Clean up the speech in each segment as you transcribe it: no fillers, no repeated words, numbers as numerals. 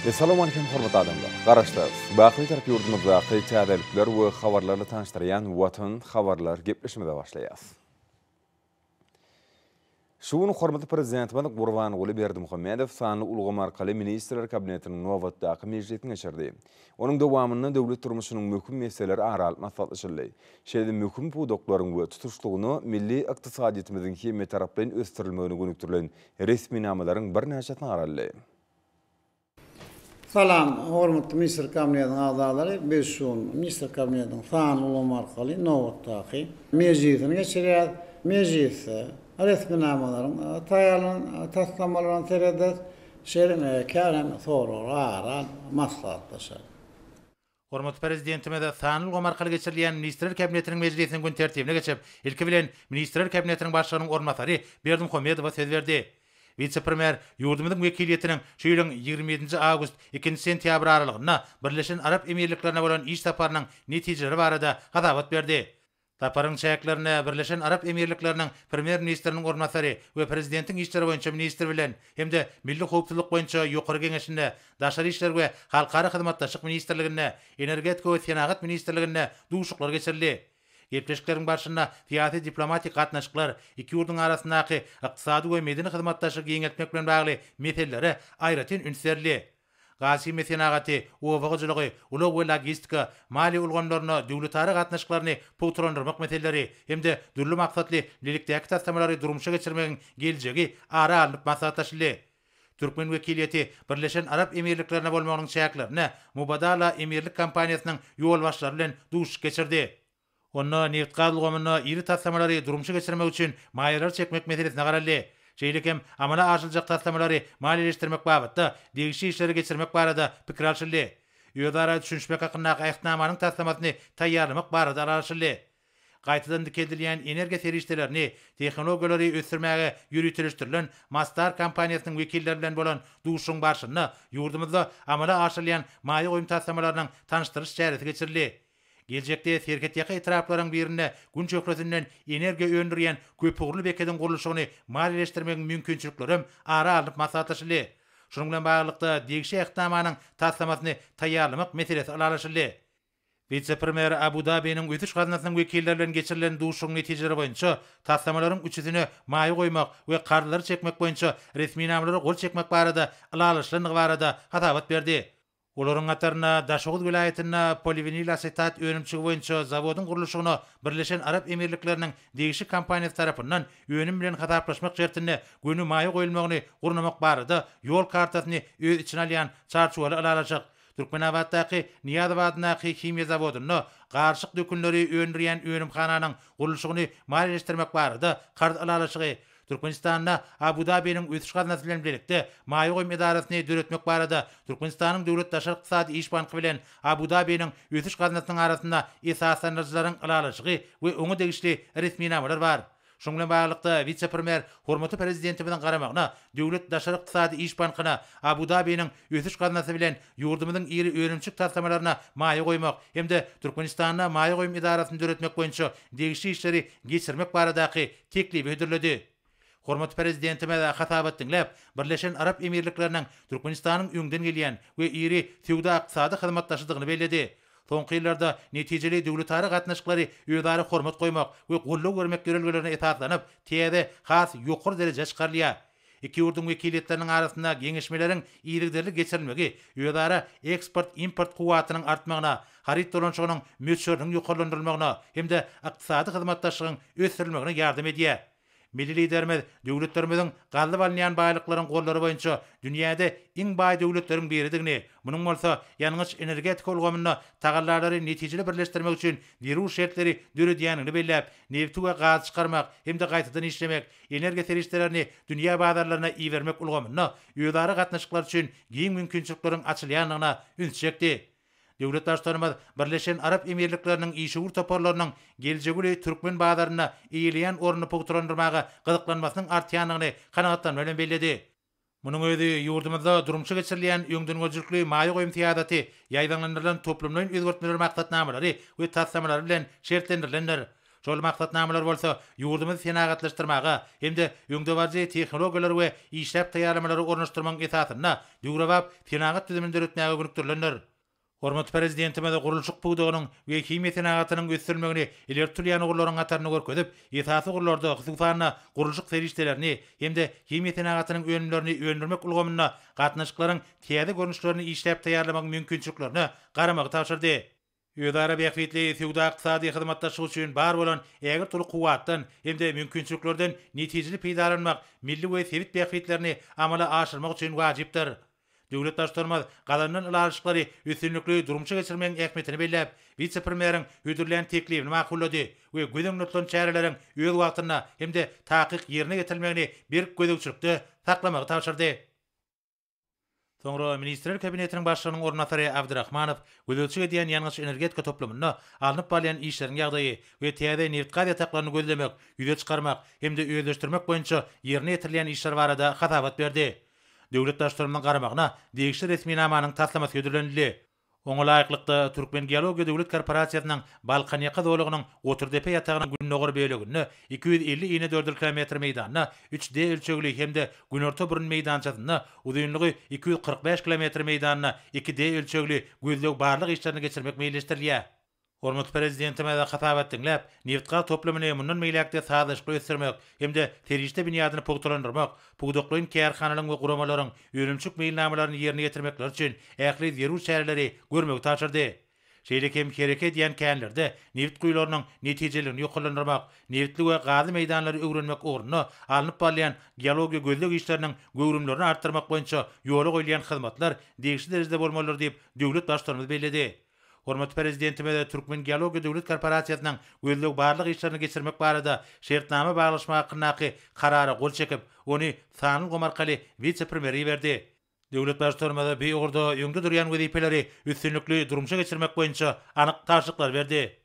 Essalawmalikim hormatly adamlar! Garaşsyz, baky Bitarap ýurdumyzdaky täzelikler we habarlarla tanyşdyrýan Watan habarlar gepleşigimize başlaýas. Şu gün hormatly Prezidentimiz Gurbanguly Berdimuhamedow sanly ulgam arkaly Ministrler Kabinetiniň nobatdaky mejlisini geçirdi. Onuň dowamynda döwlet durmuşynyň möhüm meseleleri ara alyp maslahatlaşyldy. Şeýle-de möhüm pudaklaryň we tutuşlygyna milli ykdysadyýetimiziň hemmetaraplaýyn ösdürilmegine gönükdirilen resminamalaryň birnäçesine garaldy. Salam, hormatly Ministrler Kabinetiniň agzalary! Biz şu gün Ministrler Kabinetiniň sanly ulgam arkaly nobatdaky mejlisini geçirýäris. Mejlisde resminamalaryň taýýarlanan taslamalaryna serederis, şeýle hem käbir soraglara ara alyp maslahatlaşarys. Hormatly Prezidentimiz sanly ulgam arkaly geçirilýän Ministrler Kabinetiniň mejlisiniň gün tertibine geçip, ilki bilen, Ministrler Kabinetiniň Başlygynyň orunbasary Berdimuhamedowa söz berdi. Wise-premýer ýurdumyzyň wekiliýetiniň şu ýylyň 27 nji awgust, ikinji sentýabr aralygynda Birleşen Arap Emirliklerine bolan iş saparynyň netijeleri barada hasabat berdi. Saparyň çäklerinde Birleşen Arap Emirlikleriniň Premýer-ministriniň orunbasary we Prezidentiň işleri boýunça ministri bilen hem-de Milli howpsuzlyk boýunça ýokary geňeşinde, Daşary işler we halkara hyzmatdaşlyk ministrliginde, Energetika we senagat ministrliginde duşuşyklar geçirildi. Gepleşikleriň barşynda syýasy-diplomatik gatnaşyklar, iki ýurduň arasyndaky ykdysady we medeni hyzmatdaşlygy giňeltmek bilen bagly meselelere aýratyn üns berildi. Gaz-himiýa senagaty, oba hojalygy, ulag we logistika, maliýe ulgamlarynda döwletara gatnaşyklaryny pugtalandyrmak meseleleri hem-de dürli maksatly bilelikdäki taslamalary durmuşa geçirmegiň geljegi ara alnyp maslahatlaşyldy. Türkmen wekiliýeti Birleşen Arap Emirliklerinde bolmagynyň çäklerinde Mubadala emirlik kompaniýasynyň ýolbaşçylary bilen duşuşyk geçirdi. Onda nebitgaz ulgamynda iri taslamalary durmuşa geçirmek üçin maýalary çekmek meselesine garaldy. Şeýle hem amala aşyryljak taslamalary maliýeleşdirmek babatda degişli işleri geçirmek barada pikir alşyldy. Özara düşünişmek hakyndaky Ähtnamanyň taslamasyny taýýarlamak barada ylalaşyldy. Gaýtadan dikeldilýän energiýa serişdelerini, tehnologiýalary ösdürmäge ýöriteleşdirilen Masdar kompaniýasynyň wekilleri bilen bolan duşuşygyň barşynda ýurdumyzda amala aşyrylýan maýa goýum taslamalarynyň tanyşdyryş çäresi geçirildi. Geljekde serhetýaka etraplaryň birinde Gün şöhlesinden energiýa öndürýän köpugurly bekediň gurluşygyny maliýeleşdirmegiň mümkinçiliklerem ara alnyp maslahatlaşyldy. Şunuň bilen baglylykda, degişli Ähtnamanyň taslamasyny taýýarlamak meselesi ylalaşyldy. Wise-premýer Abu-Dabiniň Ösüş gaznasynyň wekilleri bilen geçirilen duşuşygyň netijeleri boýunça taslamalaryň üçüsine maýa goýmak we karzlary çekmek boýunça resminamalara gol çekmek barada ylalaşylandygy barada hasabat berdi. Olaryň hatarynda Daşoguz welaýatynda poliwinilasetat önümçigi boýunça zawodyň gurluşygyna Birleşen Arap Emirlikleriniň degişli kompaniýasy tarapyndan önüm bilen hasaplaşmak şertinde göni maýa goýulmagyny gurnamak barada ýol kartasyny öz içine alýan çarçuwaly ylalaşyk, Türkmenabatdaky Nyýazow adyndaky himiýa zawodynda garyşyk dökünleri öndürýän önümhananyň gurluşygyny maliýeleşdirmek barada karz ylalaşygy, Türkmenistanda Abu-Dabiniň Ösüş gaznasy bilen bilelikde maýa goýum edarasyny döretmek barada Türkmenistanyň Döwlet daşary ykdysady iş banky bilen Abu-Dabiniň Ösüş gaznasynyň arasynda esaslandyryjylaryň ylalaşygy we oňa degişli resminamalar bar. Şunuň bilen baglylykda, wise-premýer hormatly Prezidentimiziň garamagyna Döwlet daşary ykdysady iş bankyna Abu-Dabiniň Ösüş gaznasy bilen ýurdumyzyň iri önümçilik taslamalaryna maýa goýmak hem-de Türkmenistanda maýa goýum edarasyny döretmek boýunça degişli işleri geçirmek baradaky teklibi hödürledi. Hormatly Prezidentimiz hasabat diňläp, Birleşen Arap Emirlikleriniň Türkmenistanyň öňden gelýän we iri söwda-ykdysady hyzmatdaşydygyny belledi. Soňky ýyllarda netijeli döwletara gatnaşyklary özara hormat goýmak we goldaw bermek ýörelgelerine esaslanyp, täze, has ýokary derejä çykarylýar. Iki ýurduň wekiliýetleriniň arasynda geňeşmeleriň yzygiderli geçirilmegi özara eksport-import kuwwatynyň artmagyna, haryt dolanyşygynyň möçberiniň ýokarlandyrylmagyna hem-de ykdysady hyzmatdaşlygyň ösdürilmegine ýardam edýär. Milli Liderimiz döwletlerimiziň gazylyp alynýan baýlyklaryň gorlary boýunça dünýäde iň baý döwletleriň biridigini, munuň bolsa ýangyç-energetika ulgamynda tagallalary netijeli birleşdirmek üçin zerur şertleri döredýändigini belläp, nebiti we gazy çykarmak hem-de gaýtadan işlemek, energiýa serişdelerini dünýä bazarlaryna ibermek ulgamynda özara gatnaşyklar üçin giň mümkinçilikleriň açylýandygyna üns çekdi. Döwlet Baştutanymyz Birleşen Arap Emirlikleriniň işewür toparlarynyň geljegi uly türkmen bazarynda eýeleýän ornuny pugtalandyrmaga gyzyklanmasynyň artýandygyny kanagatlanma bilen belledi. Munuň özi ýurdumyzda durmuşa geçirilýän öňdengörüjilikli maýa goýum syýasaty, ýaýbaňlandyrylan toplumlaýyn özgertmeler maksatnamalary we taslamalary bilen şertlendirilendir. Şol maksatnamalar bolsa ýurdumyzy senagatlaşdyrmaga hem-de öňdebaryjy tehnologiýalary we işläp taýýarlamalary ornaşdyrmagyň esasynda döwrebap senagat düzümini döretmäge gönükdirilendir. Hormatly Prezidentimiz gurluşyk pudagynyň we himiýa senagatynyň ösdürilmegini ileri tutulýan ugurlaryň hatarynda görkezip, esasy ugurlarda, hususan-da, gurluşyk serişdelerini hem-de himiýa senagatynyň önümlerini öndürmek ulgamynda gatnaşyklaryň täze görnüşlerini işläp taýýarlamagyň mümkinçiliklerine garamagy tabşyrdy. Özara bähbitli söwda-ykdysady hyzmatdaşlyk üçin bar bolan ägirt uly kuwwatdan hem-de mümkinçiliklerden netijeli peýdalanmak milli we sebit bähbitlerini amala aşyrmak üçin wajypdyr. Döwlet Baştutanymyz gazanylan ylalaşyklary üstünlikli durmuşa geçirmegiň ähmiýetini belläp, wise-premýeriň hödürlän teklibini makullady we göz öňünde tutulan çäreleriň öz wagtynda hem-de takyk ýerine ýetirilmegini berk gözegçilikde saklamagy tabşyrdy. Soňra Ministrler Kabinetiniň Başlygynyň orunbasary Abdyrahmanow gözegçilik edýän ýangyç-energetika toplumynda alnyp barylýan işleriň ýagdaýy we täze nebitgaz ýataklaryny gözlemek, ýüze çykarmak hem-de özleşdirmek boýunça ýerine ýetirilýän işler barada hasabat berdi. Döwlet Baştutanymyzyň garamagyna degişli resminamanyň taslamasy hödürlenildi. Oňa laýyklykda, Türkmengeologiýa döwlet korporasiýasynyň Balkanýaka zolagynyň Goturdepe ýatagynyň gündogar böleginde 250 inedördül kilometr meýdanda üç D ölçegli hem-de Günorta burun meýdançasynda uzynlygy 245 kilometr meýdanda iki D ölçegli gözleg-barlag işlerini geçirmek meýilleşdirilýär. Hormatly Prezidentimiz hasabat diňläp, nebitgaz toplumyny mundan beýläk-de sazlaşykly ösdürmek hem-de serişde binýadyny pugtalandyrmak, pudaklaýyn kärhanalaryň we guramalaryň önümçilik meýilnamalaryny ýerine ýetirmekleri üçin ähli zerur çäreleri görmegi tabşyrdy. Şeýle hem hereket edýän känlerde nebit guýularynyň netijeliligini ýokarlandyrmak, nebitli we gazly meýdanlary öwrenmek ugrunda alnyp barylýan geologiýa-gözleg işleriniň göwrümlerini artdyrmak boýunça ýola goýulýan hyzmatlar degişli derejede bolmalydyr diýip, döwlet Baştutanymyz belledi. Hormatly Prezidentimiz Türkmengeologiýa döwlet korporasiýasynyň gözleg-barlag işlerini geçirmek barada şertnama baglaşmak hakyndaky Karara gol çekip, ony sanly ulgam arkaly wise-premýere iberdi. Döwlet Baştutanymyz bu ugurda öňde durýan wezipeleri üstünlikli durmuşa geçirmek boýunça anyk tabşyryklary berdi.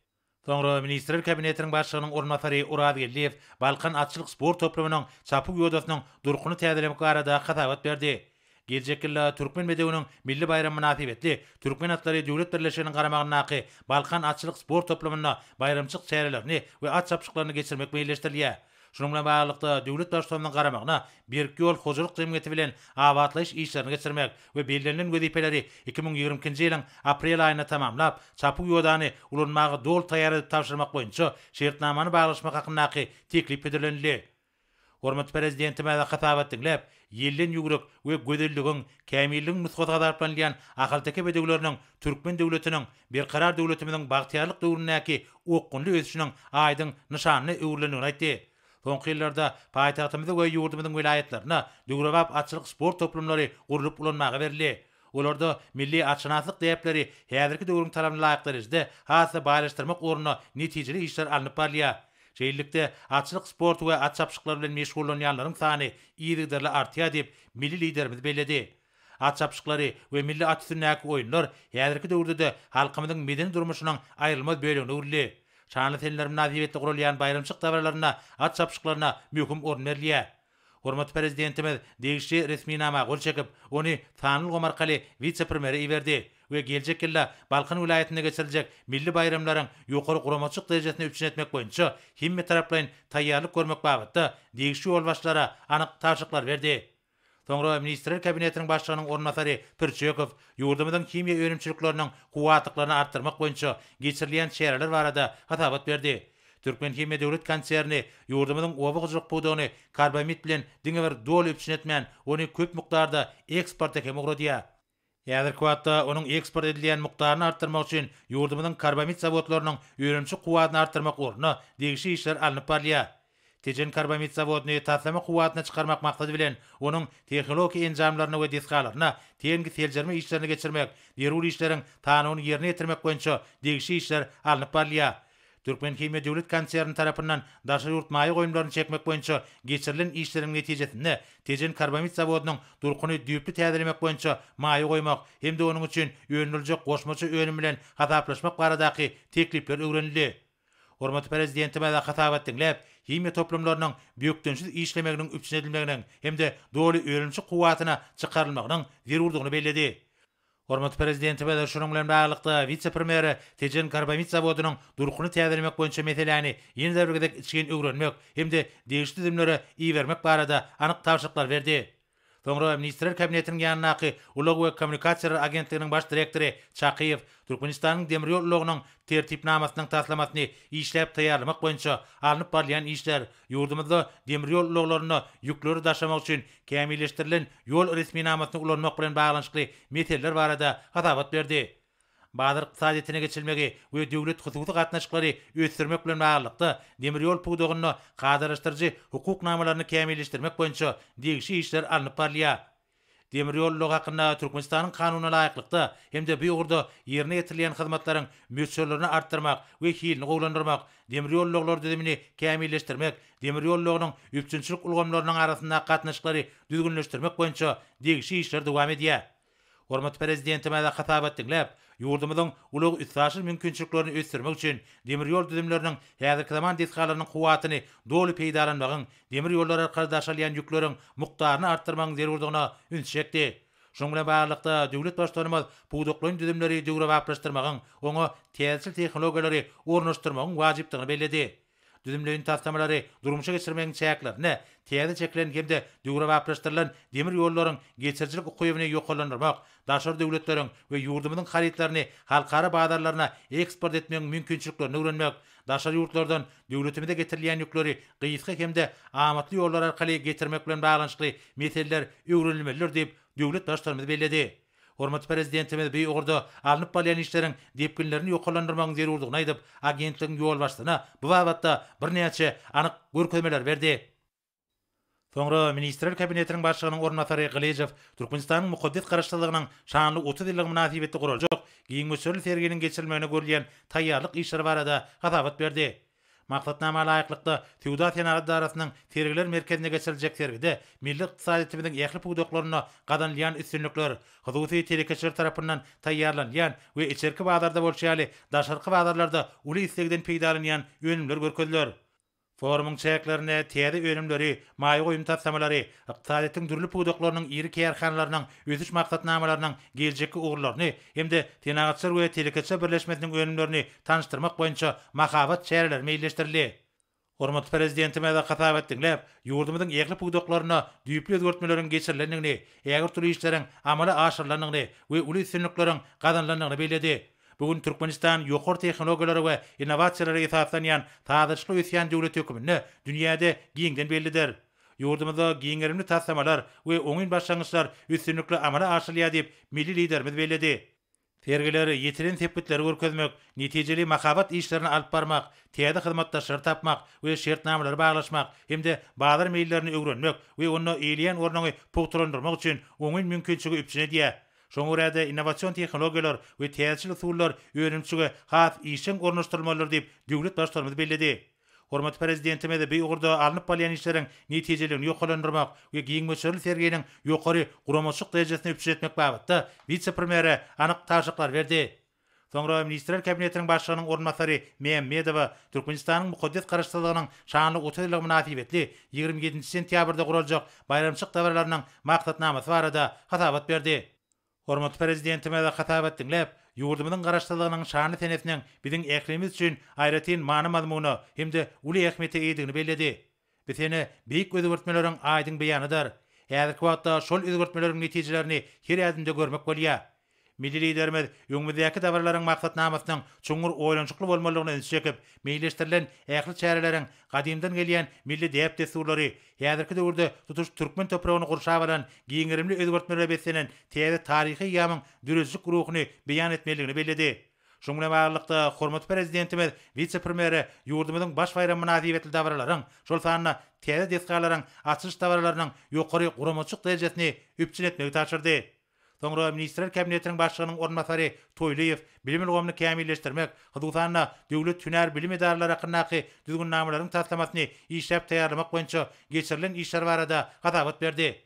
Soňra Ministrler Kabinetiniň Başlygynyň orunbasary Oraz Geldiýew Balkan atçylyk sport toplumynyň çapuw ýodasynyň durkuny täzelemek barada hasabat berdi. Geljek ýylda Türkmen bedewiniň milli baýramy mynasybetli Türkmen atlary döwlet birleşiginiň garamagyndaky Balkan atçylyk sport toplumynda baýramçylyk çärelerini we at çapyşyklaryny geçirmek meýilleşdirilýär. Şunuň bilen baglylykda, döwlet Baştutanynyň garamagyna Berk ýol hojalyk jemgyýeti bilen abatlaýyş işlerini geçirmek we bellenilen wezipeleri 2022-nji ýylyň aprel aýynda tamamlap, çapuw ýodany ulanmaga doly taýýar edip tabşyrmak boýunça şertnamany baglaşmak hakyndaky teklip hödürlenildi. Hormatly Prezidentimiz hasabat diňläp, ýelden ýüwrük we gözelligiň, kämilligiň nusgasy hasaplanylýan ahalteke bedewleriniň türkmen döwletiniň Berkarar döwletimiziň bagtyýarlyk döwründäki okgunly ösüşiniň aýdyň nyşanyna öwrülendigini aýtdy. Soňky ýyllarda paýtagtymyzda we ýurdumyzyň welaýatlarynda döwrebap atçylyk sport toplumlary gurlup ulanmaga berildi. Olarda milli atşynaslyk däpleri häzirki döwrüň talabyna laýyk derejede has-da baýlaşdyrmak ugrunda netijeli işler alnyp barylýar. Şeýlelikde, atçylyk sporty we at çapyşyklary bilen meşgullanýanlaryň sany yzygiderli artýar diýip, milli Liderimiz belledi. At çapyşyklary we milli at üstündäki oýunlar häzirki döwürde-de halkymyzyň medeni durmuşynyň aýrylmaz bölegine öwrüldi. Şanly seneler mynasybetli guralýan baýramçylyk dabaralarynda at çapyşyklaryna möhüm orun berilýär. Hormatly Prezidentimiz degişli resminama gol çekip, ony sanly ulgam arkaly wise-premýere iberdi we geljek ýylda Balkan welaýatynda geçiriljek milli baýramlaryň ýokary guramaçylyk derejesini üpjün etmek boýunça hemmetaraplaýyn taýýarlyk görmek babatda degişli ýolbaşçylara anyk tabşyryklary berdi. Soňra Ministrler Kabinetiniň Başlygynyň orunbasary Pürçekow ýurdumyzyň himiýa önümçilikleriniň kuwwatlyklaryny artdyrmak boýunça geçirilýän çäreler barada hasabat berdi. Türkmenhimiýa döwlet konserni ýurdumyzyň oba hojalyk pudagyny karbamid bilen diňe bir doly üpjün etmän, ony köp mukdarda eksporta hem ugradýar. Häzirki wagtda onuň eksport edilýän mukdaryny artdyrmak üçin ýurdumyzyň karbamid zawodlarynyň önümçilik kuwwatyny artdyrmak ugrunda degişli işler alnyp barylýar. Tejen karbamid zawodyny taslama kuwwatyna çykarmak maksady bilen, onuň tehnologik enjamlaryna we desgalaryna tehniki seljerme işlerini geçirmek, zerur işleriň sanawyny ýerine ýetirmek boýunça degişli işler alnyp barylýar. Türkmenhimiýa döwlet konserni tarapyndan daşary ýurt maýa goýumlaryny çekmek boýunça geçirilen işleriň netijesinde Tejen karbamid zawodynyň durkuny düýpli täzelemek boýunça maýa goýmak hem-de onuň üçin öndüriljek goşmaça önüm bilen hasaplaşmak baradaky teklipler öwrenildi. Hormatly Prezidentimiz hasabat diňläp, himiýa toplumlarynyň bökdençsiz işlemeginiň üpjün edilmeginiň hem-de doly önümçilik kuwwatyna çykarylmagynyň zerurdygyny belledi. Hormatly Prezidentimiz şunuň bilen baglylykda, wise-premýere Tejen karbamid zawodynyň durkuny täzelemek boýunça meseläni ýene-de bir gezek içgin öwrenmek hem-de degişli düzümlere ibermek barada anyk tabşyryklar berdi. Soňra Ministrler Kabinetiniň ýanyndaky Ulag we kommunikasiýalar agentliginiň baş direktory Çakyýew Türkmenistanyň demir ýol ulagynyň Tertipnamasynyň taslamasyny işläp taýýarlamak boýunça alnyp barylýan işler, ýurdumyzda demir ýol ulaglarynda ýükleri daşamak üçin kämilleşdirilen ýol resminamasyny ulanmak bilen baglanyşykly meseleler barada hasabat berdi. Bazar ykdysadyýetine geçilmegi we döwlet-hususy gatnaşyklary ösdürmek bilen baglylykda, demir ýol pudagynda kadalaşdyryjy hukuk namalaryny kämilleşdirmek boýunça degişli işler alnyp barylýar. Demir ýol ulagy hakynda Türkmenistanyň Kanunyna laýyklykda hem-de bu ugurda ýerine ýetirilýän hyzmatlaryň möçberlerini artdyrmak we hilini gowulandyrmak, demir ýol ulaglary düzümini kämilleşdirmek, demir ýol ulagynyň üpjünçilik ulgamlarynyň arasyndaky gatnaşyklary düzgünleşdirmek boýunça degişli işler dowam edýär. Hormatly Prezidentimiz hasabat diňläp, ýurdumyzyň ulag-üstaşyr mümkinçiliklerini ösdürmek üçin demir ýol düzümleriniň häzirki zaman desgalarynyň kuwwatyny doly peýdalanmagyň, demir ýollar arkaly daşalýan ýükleriň mukdaryny artdyrmagyň zerurdygyna üns çekdi. Şunuň bilen baglylykda, döwlet Baştutanymyz pudaklaýyn düzümleri döwrebaplaşdyrmagyň, oňa täzeçil tehnologiýalary ornaşdyrmagyň wajypdygyny belledi. Düzümleýin taslamalary durmuşa geçirmegiň çäklerinde täze çekilen hem-de döwrebaplaşdyrylan demir ýollaryň geçirijilik ukybyny ýokarlandyrmak, daşary döwletleriň we ýurdumyzyň harytlaryny halkara bazarlaryna eksport etmegiň mümkinçiliklerini öwrenmek, daşary ýurtlardan döwletimize getirilýän ýükleri gysga hem-de amatly ýollar arkaly getirmek bilen baglanyşykly meseleler öwrenilmelidir diýip, döwlet Baştutanymyz belledi. Hormatly Prezidentimiz bu ugurda alnyp barylýan işleriň depginlerini ýokarlandyrmagyň zerurdygyny aýdyp, agentligiň ýolbaşçysyna bu babatda birnäçe anyk görkezmeleri berdi. Soňra Ministrler Kabinetiniň Başlygynyň orunbasary Gylyjow Türkmenistanyň mukaddes Garaşsyzlygynyň şanly 30 ýyllygy mynasybetli guraljak giň möçberli serginiň geçirilmegine görülýän taýýarlyk işleri barada hasabat berdi. Maksatnama laýyklykda, Söwda-senagat edarasynyň Sergiler merkezinde geçiriljek sergide milli ykdysadyýetimiziň ähli pudaklarynda gazanylýan üstünlikler, hususy telekeçiler tarapyndan taýýarlanylýan we içerki bazarda bolşy ýaly daşarky bazarlarda uly islegden peýdalanýan önümler görkeziler. Forumyň çäklerinde täze önümleri, maýa goýum taslamalary, ykdysadyýetiň dürli pudaklarynyň iri kärhanalarynyň ösüş maksatnamalarynyň geljekki ugurlaryny hem-de Senagatçylar we telekeçiler birleşmesiniň önümlerini tanyşdyrmak boýunça mahabat çäreleri meýilleşdirildi. Hormatly Prezidentimiz hasabat diňläp, ýurdumyzyň ähli pudaklarynda düýpli özgertmeleriň geçirilendigini, ägirt uly işleriň amala aşyrylandygyny we uly üstünlikleriň gazanylandygyny belledi. Bu gün Türkmenistan ýokary tehnologiýalara we innowasiýalara esaslanýan sazlaşykly ösýän döwlet hökmünde dünýäde giňden bellidir. Ýurdumyzda giň gerimli taslamalar we oňyn başlangyçlar üstünlikli amala aşyrylýar diýip, milli Liderimiz belledi. Sergiler ýetilen sepgitleri görkezmek, netijeli mahabat işlerini alyp barmak, täze hyzmatdaşlary tapmak we şertnamalary baglaşmak hem-de bazar meýillerini öwrenmek we onda eýeleýän ornuňy pugtalandyrmak üçin oňyn mümkinçiligi üpjün edýär. Şoňa görä-de, innowasion tehnologiýalar we täzeçil usullar önümçilige has işjeň ornaşdyrylmalydyr diýip, döwlet Baştutanymyz belledi. Hormatly Prezidentimiz bu ugurda alnyp barylýan işleriň netijeliligini ýokarlandyrmak we giň möçberli serginiň ýokary guramaçylyk derejesini üpjün etmek babatda wise-premýere anyk tabşyryklary berdi. Soňra Ministrler Kabinetiniň Başlygynyň orunbasary Mämmedowa Türkmenistanyň mukaddes Garaşsyzlygynyň şanly 30 ýyllygy mynasybetli 27-nji sentýabrda guraljak baýramçylyk dabaralarynyň maksatnamasy barada hasabat berdi. Hormatly Prezidentimiz hasabat diňläp, ýurdumyzyň Garaşsyzlygynyň şanly senesiniň biziň ählimiz üçin aýratyn many-mazmuna hem-de uly ähmiýete eýedigini belledi. Bu sene beýik özgertmeleriň aýdyň beýanydyr. Häzirki wagtda şol özgertmeleriň netijelerini her ädimde görmek bolýar. Milli Liderimiz öňümizdäki dabaralaryň maksatnamasynyň çuňňur oýlanyşykly bolmalydygyna ünsi çekip, meýilleşdirilen ähli çäreleriň gadymdan gelýän milli däp-dessurlary, Häzirki döwürde tutuş türkmen topragyny gurşap alan giň gerimli özgertmelere beslenen täze taryhy eýýamyň döredijilik ruhuny beýan etmelidigini belledi. Şunuň bilen baglylykda, hormatly Prezidentimiz wise-premýere ýurdumyzyň baş baýramy mynasybetli dabaralaryň, şol sanda täze desgalaryň açylyş dabaralarynyň ýokary guramaçylyk derejesini üpjün etmegi tabşyrdy. Soňra Ministrler Kabinetiniň Başlygynyň orunbasary Toýlyýew bilim ulgamyny kämilleşdirmek, hususan-da, döwlet hünär bilim edaralary hakyndaky düzgünnamalaryň taslamasyny işläp taýýarlamak boýunça geçirilen işler barada hasabat berdi.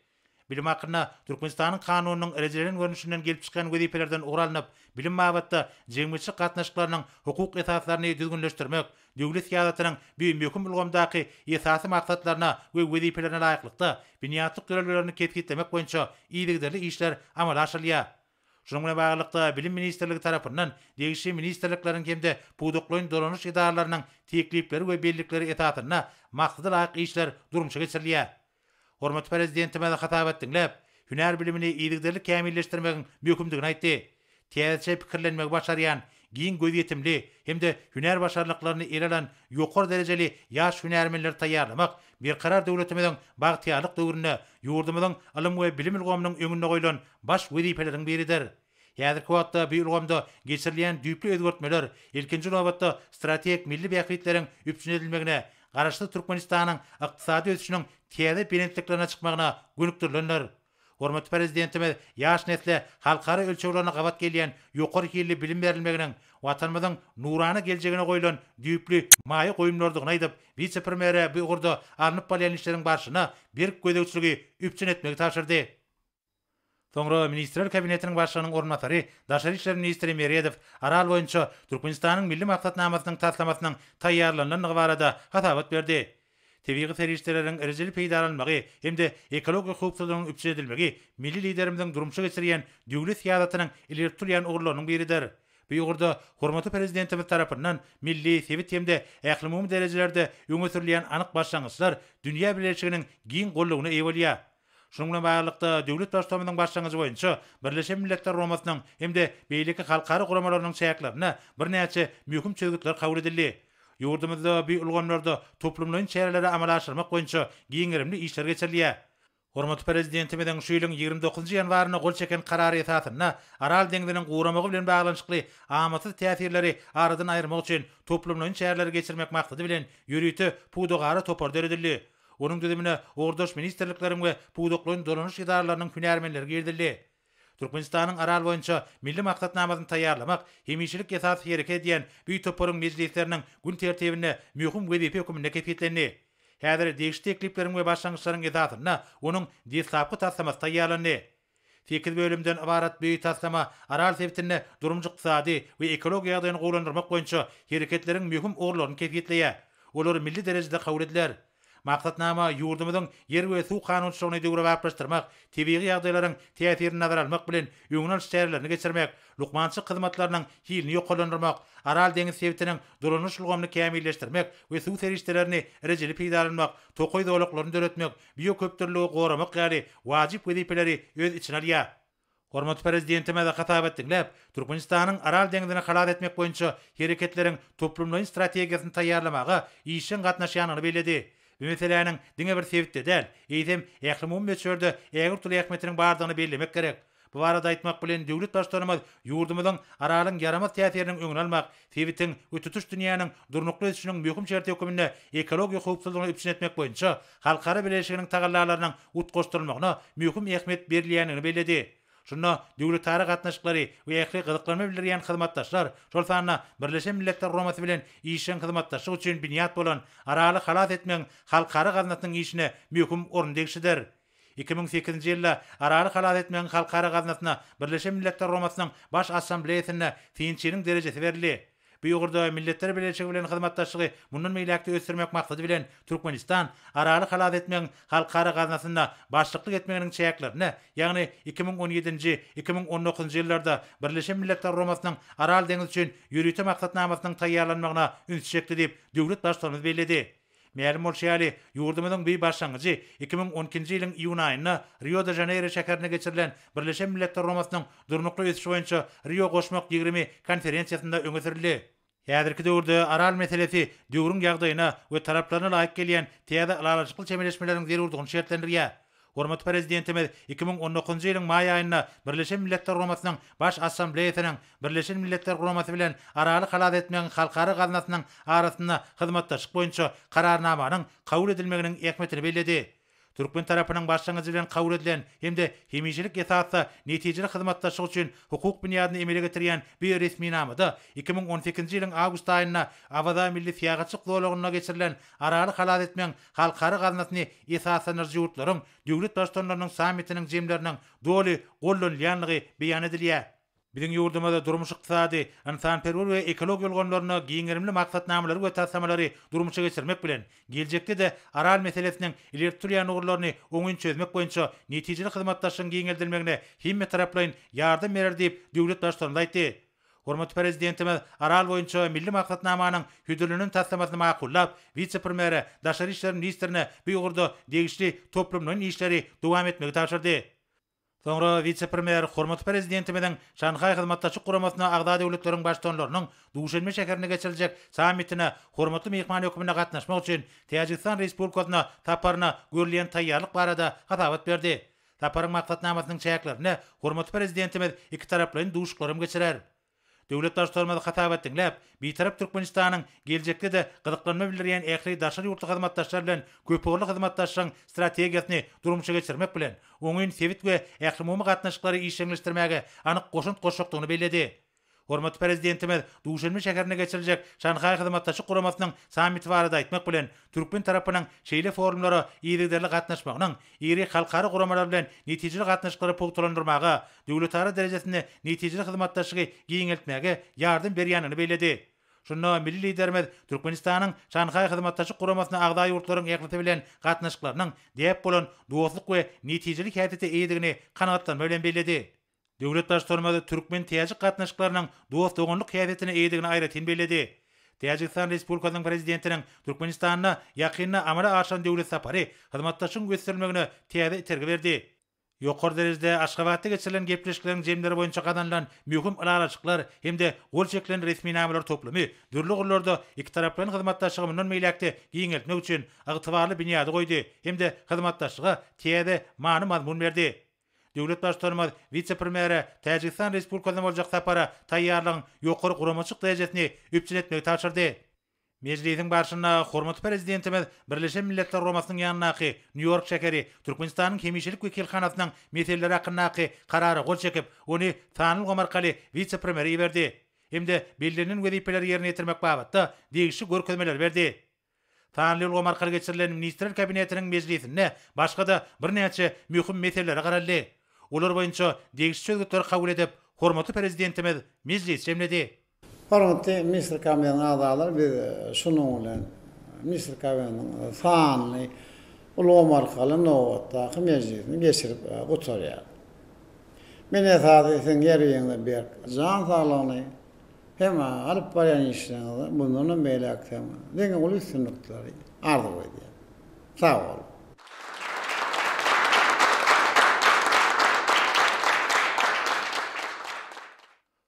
Bilim hakynda Türkmenistanyň Kanunynyň rejelenen görnüşinden gelip çykýan wezipelerden ugur alnyp, bilim babatda jemgyýetçilik gatnaşyklarynyň hukuk esaslaryny düzgünleşdirmek, Döwlet syýasatynyň bu möhüm ulgamdaky esasy maksatlaryna we wezipelerine laýyklykda, binýatlyk ýörelgelerini kesgitlemek boýunça yzygiderli işler amala aşyrylýar. Şunuň bilen baglylykda, Bilim ministrligi tarapyndan degişli ministrlikleriň hem-de pudaklaýyn dolanyş edaralarynyň teklipleri we bellikleri esasynda maksada laýyk işler durmuşa geçirilýär. Hormatly Prezidentimiz hasabat diňläp, hünär bilimini yzygiderli kämilleşdirmegiň möhümdigini aýtdy. Täzeçe pikirlenmegi başarýan, giň gözýetimli hem-de hünär başarnyklaryny ele alan ýokary derejeli ýaş hünärmenleri taýýarlamak Berkarar döwletimiziň bagtyýarlyk döwründe ýurdumyzyň ylym we bilim ulgamynyň öňünde goýlan baş wezipeleriň biridir. Häzirki wagtda bu ulgamda geçirilýän düýpli özgertmeler, ilkinji nobatda, strategik milli bähbitleriň üpjün edilmegine, Garaşsyz Türkmenistanyň ykdysady ösüşiniň täze belentliklerine çykmagyna gönükdirilendir. Hormatly Prezidentimiz ýaş nesle halkara ölçeglerine gabat gelýän ýokary hilli bilim berilmeginiň Watanymyzyň nurana geljegine goýlan düýpli maýa goýumlardygyny aýdyp, wise-premýere bu ugurda alnyp barylýan işleriň barşyna berk gözegçiligi üpjün etmegi tabşyrdy. Soňra Ministrler Kabinetiniň Başlygynyň orunbasary, daşary işler ministri Meredow Aral boýunça Türkmenistanyň Milli maksatnamasynyň taslamasynyň taýýarlanylandygy barada hasabat berdi. Tebigy serişdeleriň rejeli peýdalanylmagy hem-de ekologiýa howpsuzlygynyň üpjün edilmegi milli Liderimiziň durmuşa geçirýän döwlet syýasatynyň ileri tutulýan ugurlarynyň biridir. Bu ugurda hormatly Prezidentimiz tarapyndan milli, sebit hem-de ählumumy derejelerde öňe sürülýän anyk başlangyçlar dünýä bileleşiginiň giň goldawyna eýe bolýar. Şunuň bilen baglylykda, döwlet Baştutanymyzyň başlangyjy boýunça Birleşen Milletler Guramasynyň hem-de beýleki halkara guramalarynyň çäklerinde birnäçe möhüm çözgütler kabul edildi. Ýurdumyzda bu ulgamlarda toplumlaýyn çäreleri amala aşyrmak boýunça giň gerimli işler geçirilýär. Hormatly Prezidentimiziň şu ýylyň 29 ýanwarynda gol çeken Karary esasynda Aral deňziniň guramagy bilen baglanyşykly amatsyz täsirleri aradan aýyrmak üçin toplumlaýyn çäreleri geçirmek maksady bilen ýörite pudagara topar döredildi. Onuň düzümine ugurdaş ministrlikleriň we pudaklaýyn dolanyş edaralarynyň hünärmenleri girizildi. Türkmenistanyň Aral boýunça Milli maksatnamasyny taýýarlamak hemişelik esasy hereket edýän bu toparyň mejlisleriniň gün tertibinde möhüm wezipe hökmünde kesgitlendi. Häzir degişli teklipleriň we başlangyçlaryň esasynda onuň deslapky taslamasy taýýarlandy. Sekiz bölümden ybarat bu taslama Aral sebitinde durmuş-ykdysady we ekologiýa ýagdaýyny gowulandyrmak boýunça hereketleriň möhüm ugurlaryny kesgitleýär. Olar milli derejede kabul ediler. Maksatnama ýurdumyzyň ýer we suw kanunçylygyny döwrebaplaşdyrmak, tebigy ýagdaýlaryň täsirini nazara almak bilen öňüni alyş çärelerini geçirmek, lukmançylyk hyzmatlarynyň hilini ýokarlandyrmak, Aral deňiz sebitiniň dolanyş ulgamyny kämilleşdirmek we suw serişdelerini rejeli peýdalanmak, tokaý zolaklaryny döretmek, bioköpdürlüligi goramak ýaly wajyp wezipeleri öz içine alýar. Hormatly Prezidentimiz hasabat diňläp, Türkmenistanyň Aral deňzini halas etmek boýunça hereketleriň toplumlaýyn strategiýasyny taýýarlamaga işjeň gatnaşýandygyny belledi. Bu meseläniň diňe bir sebitde däl, eýsem, ählumumy möçberde ägirt uly ähmiýetiniň bardygyny bellemek gerek. Bu barada aýtmak bilen, döwlet Baştutanymyz ýurdumyzyň Aralyň ýaramaz täsiriniň öňüni almak, sebitiň we tutuş dünýäniň durnukly ösüşiniň möhüm şerti hökmünde ekologiýa howpsuzlygyny üpjün etmek boýunça halkara bileleşiginiň tagallalarynyň utgaşdyrylmagyna möhüm ähmiýet berilýändigini belledi. Şunda döwletara gatnaşyklary we ähli gyzyklanma bildirýän hyzmatdaşlar, şol sanda Birleşen Milletler Guramasy bilen işjeň hyzmatdaşlyk üçin binýat bolan Araly halas etmegiň halkara gaznasynyň işine möhüm orun degişlidir. 2008-nji ýylda Araly halas etmegiň halkara gaznasyna Birleşen Milletler Guramasynyň Baş Assambleýasynda synçynyň derejesi berildi. Bu ugurda Milletler Bileleşigi bilen hyzmatdaşlygy mundan beýläk-de ösdürmek maksady bilen Türkmenistan Araly halas etmegiň halkara gaznasynda başlyklyk etmeginiň çäklerinde, ýagny 2017-nji, 2019-njy ýyllarda Birleşen Milletler Guramasynyň Aral deňzi üçin ýörite maksatnamasynyň taýýarlanmagyna ünsi çekdi diýip, döwlet Baştutanymyz belledi. Mälim bolşy ýaly, ýurdumyzyň bu başlangyjy 2012-nji ýylyň iýun aýynda Rio-de-Žaneýro şäherinde geçirilen Birleşen Milletler Guramasynyň Durnukly ösüş boýunça Rio goşmak 20 konferensiýasynda öňe sürüldi. Häzirki döwürde Aral meselesi döwrüň ýagdaýyna we talaplaryna laýyk gelýän täze ylalaşykly çemeleşmeleriň zerurdygyny şertlendirýär. Hormatly Prezidentimiz 2019-njy ýylyň maý aýynda Birleşen Milletler Guramasynyň Baş Assambleýasynyň Birleşen Milletler Guramasy bilen Araly halas etmegiň halkara gaznasynyň arasynda hyzmatdaşlyk boýunça Kararnamanyň kabul edilmeginiň ähmiýetini belledi. Türkmen tarapynyň başlangyjy bilen kabul edilen hem-de hemişelik esasda netijeli hyzmatdaşlyk üçin hukuk binýadyny emele getirýän bu resminamada 2018-nji ýylyň awgust aýynda Awaza milli syýahatçylyk zolagynda geçirilen Araly halas etmegiň Halkara gaznasyny esaslandyryjy ýurtlaryň döwlet Baştutanlarynyň sammitiniň jemleriniň doly gollanylýandygy beýan edilýär. Biziň ýurdumyz durmuş-ykdysady, ynsanperwer we ekologiýa ulgamlarynda giň gerimli maksatnamalary we taslamalary durmuşa geçirmek bilen, geljekde-de Aral meselesiniň ileri tutulýan ugurlaryny oňyn çözmek boýunça netijeli hyzmatdaşlygyň giňeldilmegine hemmetaraplaýyn ýardam berer diýip, döwlet Baştutanymyz aýtdy. Hormatly Prezidentimiz Aral boýunça milli maksatnamanyň hödürlenen taslamasyny makullap, wise-premýere, daşary işler ministrine bu ugurda degişli toplumlaýyn işleri dowam etmegi tabşyrdy. Soňra wise-premýer hormatly Prezidentimiziň Şanhaý Hyzmatdaşlyk Guramasyna agza döwletleriň Baştutanlarynyň Duşenbe şäherinde geçiriljek sammitine hormatly myhman hökmünde gatnaşmak üçin Täjigistan Respublikasyna saparyna görülýän taýýarlyk barada hasabat berdi. Saparyň maksatnamasynyň çäklerinde hormatly Prezidentimiz ikitaraplaýyn duşuşyklaram geçirer. Döwlet Baştutanymyz hasabat diňläp, Bitarap Türkmenistanyň geljekde-de gyzyklanma bildirýän ähli daşary ýurtly hyzmatdaşlar bilen köpugurly hyzmatdaşlygyň strategiýasyny durmuşa geçirmek bilen, oňyn sebit we ählumumy gatnaşyklary işjeňleşdirmäge anyk goşant goşjakdygyny belledi. Hormatly Prezidentimiz Duşenbe şäherinde geçiriljek Şanhaý Hyzmatdaşlyk Guramasynyň sammiti barada aýtmak bilen, türkmen tarapynyň şeýle forumlara yzygiderli gatnaşmagynyň iri halkara guramalar bilen netijeli gatnaşyklary pugtalandyrmaga, döwletara derejesinde netijeli hyzmatdaşlygy giňeltmäge ýardam berýändigini belledi. Şunda milli Liderimiz Türkmenistanyň Şanhaý Hyzmatdaşlyk Guramasyna agza ýurtlaryň ählisi bilen gatnaşyklarynyň däp bolan dostluk we netijeli häsiýete eýedigini kanagatlanma bilen belledi. Döwlet Baştutanymyz türkmen-täjik gatnaşyklarynyň dost-doganlyk häsiýetine eýedigini aýratyn belledi. Täjigistan Respublikasynyň Prezidentiniň Türkmenistanda ýakynda amala aşyran döwlet sapary hyzmatdaşlygyň ösdürilmegine täze itergi berdi. Ýokary derejede Aşgabatda geçirilen gepleşikleriň jemleri boýunça gazanylan möhüm ylalaşyklar hem-de gol çekilen resminamalar toplumy dürli ugurlarda ikitaraplaýyn hyzmatdaşlygy mundan beýläk-de giňeltmek üçin ygtybarly binýady goýdy hem-de hyzmatdaşlyga täze many-mazmun berdi. Döwlet Baştutanymyz wise-premýere Täjigistan Respublikasyna boljak sapara taýýarlygyň ýokary guramaçylyk derejesini üpjün etmegi tabşyrdy. Mejlisiň barşynda hormatly Prezidentimiz Birleşen Milletler Guramasynyň ýanyndaky Nýu-Ýork şäheri Türkmenistanyň hemişelik wekilhanasynyň meseleleri hakyndaky Karara gol çekip, ony sanly ulgam arkaly wise-premýere iberdi hem-de bellenilen wezipeleri ýerine ýetirmek babatda degişli görkezmeleri berdi. Sanly ulgam arkaly geçirilen Ministrler Kabinetiniň mejlisinde başga-da birnäçe möhüm meselelere garaldy. Olar boýunça degişli çözgütleri kabul edip, hormatly Prezidentimiz mejlisi jemledi. Hormatly Ministrler Kabinetiniň agzalary, biz şunuň bilen Ministrler Kabinetiniň sanly ulgam arkaly nobatdaky mejlisini geçirip gutarýarys. Men esasy siziň her biriňize berk jan saglygyny, Hem alyp barýan işleriňizde mundanam beýläk hem diňe uly üstünlikleri arzuw edýän. Sag boluň!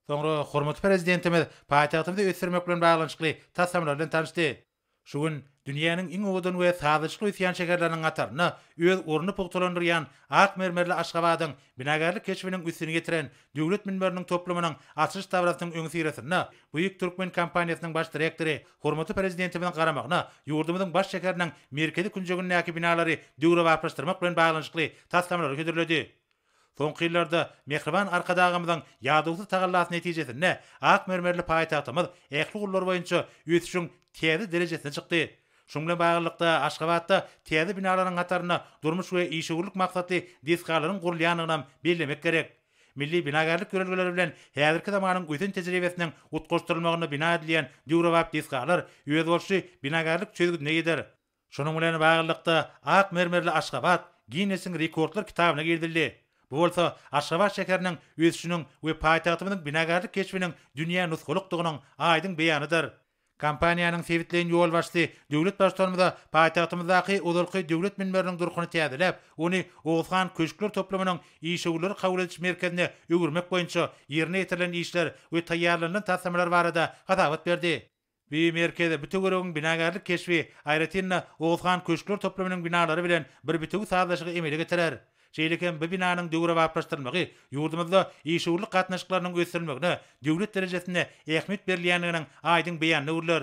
Soňra hormatly Prezidentimiz paýtagtymyzy ösdürmek bilen baglanyşykly taslamalar bilen tanyşdy. Şu gün dünýäniň iň owadan we sazlaşykly ösýän şäherleriniň hatarynda öz ornuny pugtalandyrýan ak mermerli Aşgabadyň binagärlik keşbiniň üstüni ýetiren Döwlet münberiniň toplumynyň açylyş dabarasynyň öňüsyrasynda Buig türkmen kompaniýasynyň baş direktory hormatly Prezidentimiziň garamagyna ýurdumyzyň baş şäheriniň merkezi künjegindäki binalary döwrebaplaşdyrmak bilen baglanyşykly taslamalary hödürledi. Soňky ýyllarda mähriban Arkadagymyzyň ýadawsyz tagallasy netijesinde ak mermerli paýtagtymyz ähli ugurlar boýunça ösüşiň täze derejesine çykdy. Şunuň bilen baglylykda, Aşgabatda täze binalaryň hatarynda durmuş we işewürlik maksatly desgalaryň gurulýandygynam bellemek gerek. Milli binagärlik ýörelgeleri bilen häzirki zamanyň ösen tejribesiniň utgaşdyrylmagynda bina edilýän döwrebap desgalar özboluşly binagärlik çözgüdine eýedir. Şunuň bilen baglylykda, ak mermerli Aşgabat Ginnesiň rekordlar kitabyna girizildi. Bu bolsa Aşgabat şäheriniň ösüşiniň we paýtagtymyzyň binagärlik keşbiniň dünýä nusgalykdygynyň aýdyň beýanydyr. Kompaniýanyň sebitleýin ýolbaşçysy döwlet Baştutanymyza paýtagtymyzdaky ozalky döwlet münberiniň durkuny täzeläp, ony Oguzhan köşkler toplumynyň işewürleri kabul ediş merkezine öwürmek boýunça ýerine ýetirilen işler we taýýarlanylan taslamalar barada hasabat berdi. Bu merkez bu töweregiň binagärlik keşbi, aýratyn-da, Oguzhan köşkler toplumynyň binalary bilen bir bitewi sazlaşygy emele getirer. Şeýle hem bu binanyň döwrebaplaşdyrylmagy ýurdumyzda işewürlik gatnaşyklarynyň ösdürilmegine döwlet derejesinde ähmiýet berilýändiginiň aýdyň beýanyna öwrüler.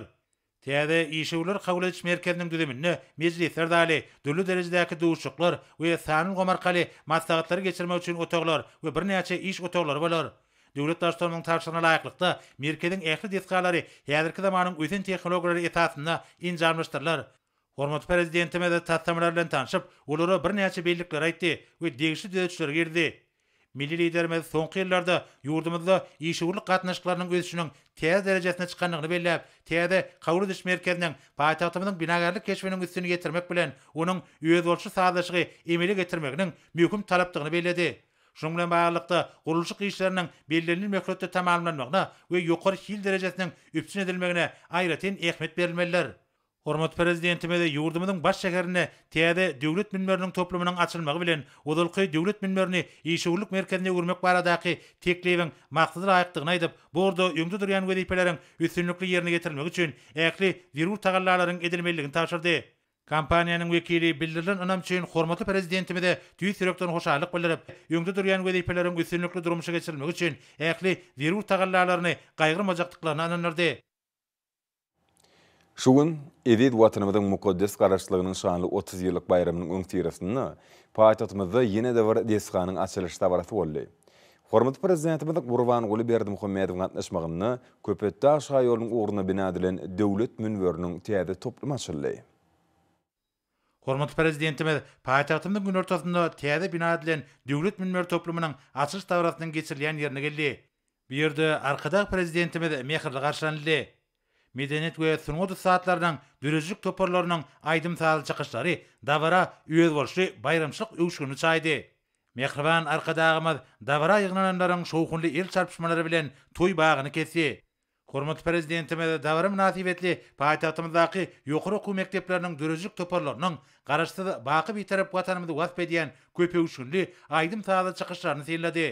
Täze işewürler kabul ediş merkeziniň düzüminde mejlisler zaly, dürli derejedäki duşuşyklar we sanly ulgam arkaly maslahatlary geçirmek üçin otaglar we birnäçe iş otaglary bolar. Döwlet Baştutanymyzyň tabşyrygyna laýyklykda, merkeziň ähli desgalary häzirki zamanyň ösen tehnologiýalary esasynda enjamlaşdyrylar. Hormatly Prezidentimiz taslamalar bilen tanşyp, olara birnäçe bellikleri aýtdy we degişli düzedişleri girizdi. Milli Liderimiz soňky ýyllarda ýurdumyzda işewürlik gatnaşyklarynyň ösüşiniň täze derejesine çykandygyny belläp, täze kabul ediş merkeziniň paýtagtymyzyň binagärlik keşbiniň üstüni ýetirmek bilen, onuň özboluşly sazlaşygy emele getirmeginiň möhüm talapdygyny belledi. Şunuň bilen baglylykda, gurluşyk işleriniň bellenilen möhletde tamamlanmagyna we ýokary hil derejesiniň üpjün edilmegine aýratyn ähmiýet berilmelidir. Hormatly Prezidentimiz ýurdumyzyň baş şäherinde täze Döwlet münberiniň toplumynyň açylmagy bilen, ozalky Döwlet münberini işewürlik merkezine öwürmek baradaky teklibiň maksada laýykdygyny aýdyp, bu ugurda öňde durýan wezipeleriň üstünlikli ýerine ýetirilmegi üçin ähli zerur tagallalaryň edilmelidigini tabşyrdy. Kompaniýanyň wekili bildirilen ynam üçin hormatly Prezidentimize tüýs ýürekden hoşallyk bildirip, öňde durýan wezipeleriň üstünlikli durmuşa geçirilmegi üçin ähli zerur tagallalaryny gaýgyrmajakdyklaryna ynandyrdy. Şu gün, eziz Watanymyzyň mukaddes Garaşsyzlygynyň şanly 30 ýyllyk baýramynyň öňüsyrasynda paýtagtymyzda ýene-de bir desganyň açylyş dabarasy boldy. Hormatly Prezidentimiz Gurbanguly Berdimuhamedowyň gatnaşmagynda Köpetdag şaýolunyň ugrunda bina edilen Döwlet münberiniň täze toplumy açyldy. Hormatly Prezidentimiz paýtagtymyzyň günortasynda täze bina edilen Döwlet münberi toplumynyň açylyş dabarasynyň geçirilýän ýerine geldi. Bu ýerde Arkadag Prezidentimiz mähirli garşylanyldy. Medeniýet we sungat ussatlarynyň döredijilik toparlarynyň aýdym-sazly çykyşlary dabara özboluşly baýramçylyk öwüşginini çaýdy. Mähriban Arkadagymyz dabara ýygnananlaryň şowhunly el çarpyşmalary bilen toý bagyny kesdi. Hormatly Prezidentimiz dabara mynasybetli paýtagtymyzdaky ýokary okuw mekdepleriniň döredijilik toparlarynyň Garaşsyz, baky Bitarap Watanymyzy wasp edýän köpöwüşginli aýdym-sazly çykyşlaryny synlady.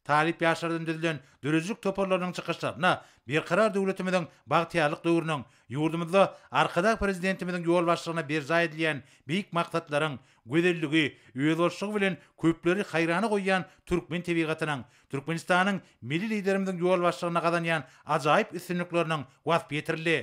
Talyp ýaşlardan düzülen döredijilik toparlarynyň çykyşlarynda Berkarar döwletimiziň bagtyýarlyk döwrüniň, ýurdumyzda Arkadag Prezidentimiziň ýolbaşçylygynda berjaý edilýän beýik maksatlaryň, gözelligi, özboluşlygy bilen köpleri haýrana goýýan türkmen tebigatynyň, Türkmenistanyň Milli Liderimiziň ýolbaşçylygynda gazanýan ajaýyp üstünlikleriniň waspy ýetirildi.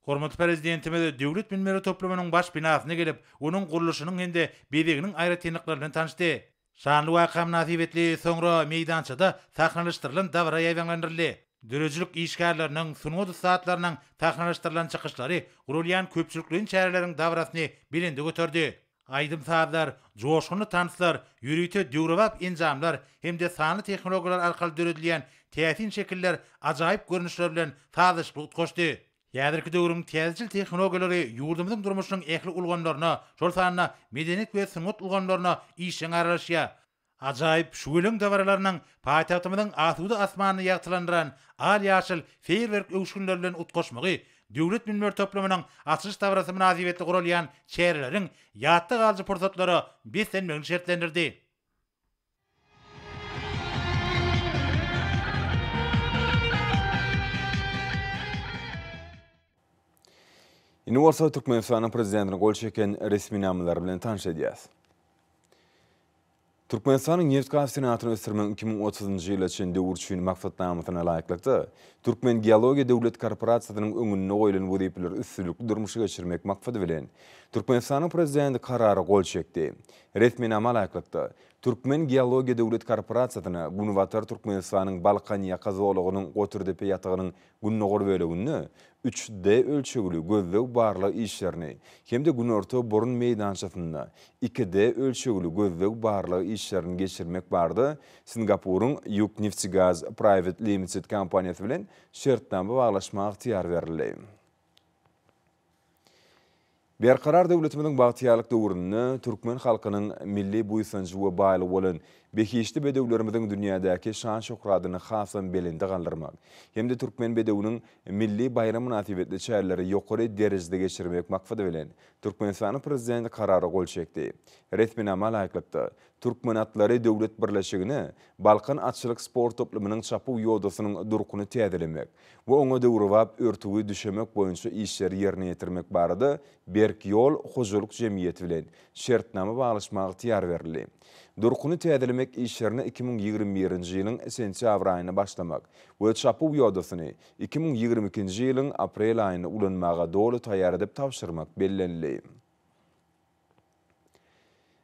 Hormatly Prezidentimiz Döwlet münberi toplumynyň baş binasyna gelip, onuň gurluşynyň hem-de bezeginiň aýratynlyklary bilen tanyşdy. Şanly waka mynasybetli soňra meýdançada sahnalaşdyrylan dabara ýaýbaňlandyryldy. Döredijilik işgärleriniň, sungat ussatlarynyň sahnalaşdyrylan çykyşlary guralýan köpçülikleýin çäreleriň dabarasyny belende göterdi. Aýdym-sazlar, joşgunly tanslar, ýörite döwrebap enjamlar hem-de sanly tehnologiýalar arkaly döredilýän täsin şekiller ajaýyp görnüşler bilen sazlaşykly utgaşdy. Häzirki döwrüň täzeçil tehnologiýalary ýurdumyzyň durmuşynyň ähli ulgamlaryna, şol sanda medeniýet we sungat ulgamlaryna işjeň aralaşýar. Ajaýyp şüweleň dabaralarynyň paýtagtymyzyň asuda asmanyny ýagtylandyran al-ýaşyl feýerwerk öwüşginleri bilen utgaşmagy Döwlet münberi toplumynyň açylyş dabarasy mynasybetli guralýan çäreleriň ýatda galyjy pursatlara beslenmegini şertlendirdi. Indi bolsa Türkmenistanyň Prezidentiniň gol çeken resminamalary bilen tanyş edýäris. Türkmenistanyň nebit-gaz senagatyny ösdürmegiň 2030-njy ýyla çenli döwür üçin maksatnamasyna laýyklykda, Türkmengeologiýa döwlet korporasiýasynyň öňünde goýlan wezipeleri üstünlikli durmuşa geçirmek maksady bilen, Türkmenistanyň Prezidenti Karara gol çekdi. Resminama laýyklykda, Türkmengeologiýa döwlet korporasiýasyna Günbatar Türkmenistanyň Balkanýaka zolagynyň Goturdepe ýatagynyň gündogar böleginde üç D ölçegli gözleg-barlag işlerini hem-de Günorta burun meýdançasynda 2D ölçegli gözleg-barlag işlerini geçirmek barada Singapuryň Ýukneftegaz Private Limited kompaniýasy bilen şertnama baglaşmaga ygtyýar berildi. Berkarar döwletimiziň bagtyýarlyk döwründe türkmen halkynyň milli buýsanjy we baýlygy bolan behişdi bedewlerimiziň dünýädäki şan-şöhratyny hasam belende galdyrmak hem-de Türkmen bedewiniň milli baýramy mynasybetli çäreleri ýokary derejede geçirmek maksady bilen, Türkmenistanyň Prezidenti Karara gol çekdi. Resminama laýyklykda, Türkmenatlary döwlet birleşigine Balkan atçylyk sport toplumynyň çapuw ýodasynyň durkuny täzelemek we oňa döwrebap örtügi düşemek boýunça işleri ýerine ýetirmek barada Berk ýol hojalyk jemgyýeti bilen şertnama baglaşmaga ygtyýar berildi. Durkuny täzelemek işlerine 2021-nji ýylyň sentýabr aýynda başlamak we çapuw ýodasyny 2022-nji ýylyň aprel aýynda ulanmaga doly taýýar edip tabşyrmak bellenildi.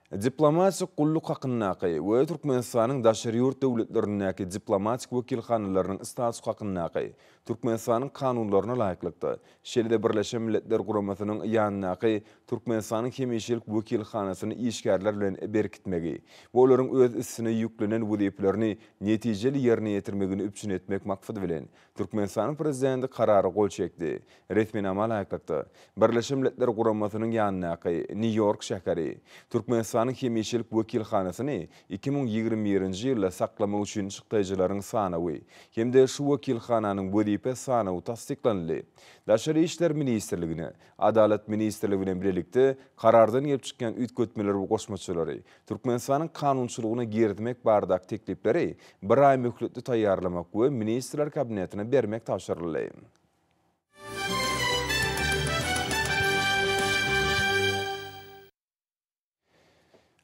Diplomatik gulluk hakyndaky we Türkmenistanyň daşary ýurt döwletlerindäki diplomatik wekilhanalarynyň statusy hakyndaky Türkmenistanyň Kanunlaryna laýyklykda, şeýle-de Birleşen Milletler Guramasynyň ýanyndaky Türkmenistanyň hemişelik wekilhanasyny işgärler bilen berkitmegi we olaryň öz üstüne ýüklenen wezipelerini netijeli ýerine ýetirmegini üpjün etmek maksady bilen, Türkmenistanyň Prezidenti Karara gol çekdi. Resminama laýyklykda, Birleşen Milletler Guramasynyň ýanyndaky Nýu-Ýork şäheri, Türkmenistanyň hemişelik wekilhanasyny 2021-nji ýylda saklamak üçin çykdaýjylaryň sanawy hem-de şu wekilhananyň wezipe sanawy tassyklanyldy. Daşary işler ministrligine, Adalat ministrligi bilen bilelikde Karardan gelip çykýan üýtgetmeleri we goşmaçalary Türkmenistanyň kanunçylygyna girizmek baradaky teklipleri bir aý möhletde taýýarlamak we Ministrler Kabinetine bermek tabşyryldy.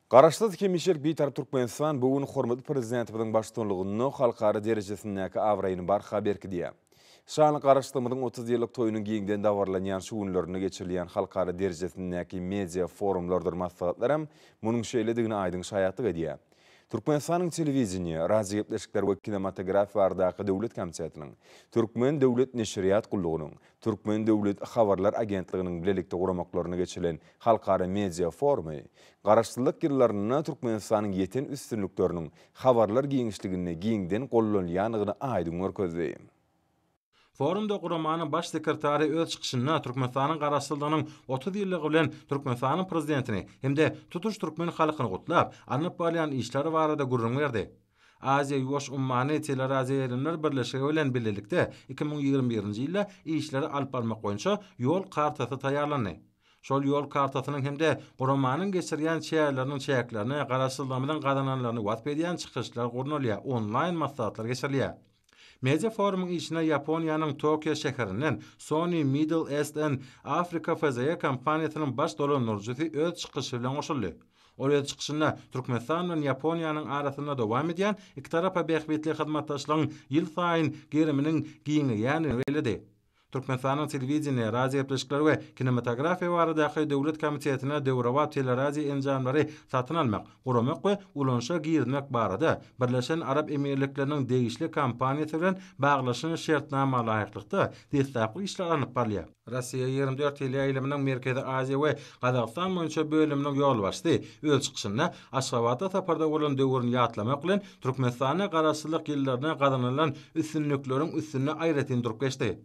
Garaşsyz, hemişelik Bitarap Türkmenistan bu gün hormatly Prezidentimiziň baştutanlygynda halkara derejesindäki abraýyny barha berkidýär. Şanly Garaşsyzlygymyzyň 30 ýyllyk toýunyň giňden dabaralanýan şu günlerinde geçirilýän halkara derejesindäki media forumlardyr maslahatlaram munuň şeýledigine aýdyň şaýatlyk edýär. Türkmenistanyň Telewideniýe, radiogepleşikler we kinematografiýa baradaky döwlet komitetiniň, Türkmen döwlet neşirýat gullugynyň, Türkmen döwlet habarlar agentliginiň bilelikde guramaklarynda geçirilen halkara media forumy Garaşsyzlyk ýyllarynda Türkmenistanyň ýeten üstünlikleriniň habarlar giňişliginde giňden gollanylýandygyny aýdyň görkezdi. Forumda guramanyň Baş sekretary öz çykyşynda Türkmenistanyň Garaşsyzlygynyň 30 ýyllygy bilen Türkmenistanyň Prezidentini hem-de tutuş türkmen halkyny gutlap, alnyp barylýan işler barada gürrüň berdi. Aziýa-Ýuwaş ummany teleradioýaýlymlar birleşigi bilen bilelikde 2021-nji ýylda işleri alyp barmak boýunça Ýol kartasy taýýarlandy. Şol Ýol kartasynyň hem-de guramanyň geçirýän çäreleriniň çäklerinde Garaşsyzlygymyzyň gazananlaryny wasp edýän çykyşlar gurnalýar, onlaýn maslahatlar geçirilýär. Media forumyň işine Ýaponiýanyň Tokio şäherinden Sony Middle East and Africa FZE kompaniýasynyň baş dolandyryjysy öz çykyşy bilen goşuldy. Ol öz çykyşynda Türkmenistan bilen Ýaponiýanyň arasynda dowam edýän ikitarapa bähbitli hyzmatdaşlygyň ýylsaýyn geriminiň giňeýändigini belledi. Türkmenistanyň Telewideniýe, radiogepleşikler we kinematografiýa baradaky döwlet komitetine döwrebap teleradio enjamlary satyn almak, guramak we ulanyşa girizmek barada Birleşen Arap Emirlikleriniň degişli kompaniýasy bilen baglaşylan şertnama laýyklykda deslapky işler alnyp barylýar. Rossiýa 24 teleýaýlymynyň Merkezi Aziýa we Gazagystan boýunça bölüminiň ýolbaşçysy öz çykyşynda Aşgabatda saparda bolan döwrüni ýatlamak bilen, Türkmenistanda Garaşsyzlyk ýyllarynda gazanylan üstünlikleriň üstünde aýratyn durup geçdi.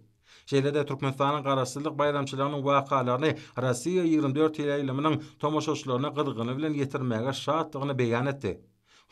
Şeýle-de Türkmenistanyň Garaşsyzlyk baýramçylygynyň wakalaryny Rossiýa 24 teleýaýlymynyň tomaşaçylaryna gyzgyny bilen ýetirmäge şatdygyny beýan etdi.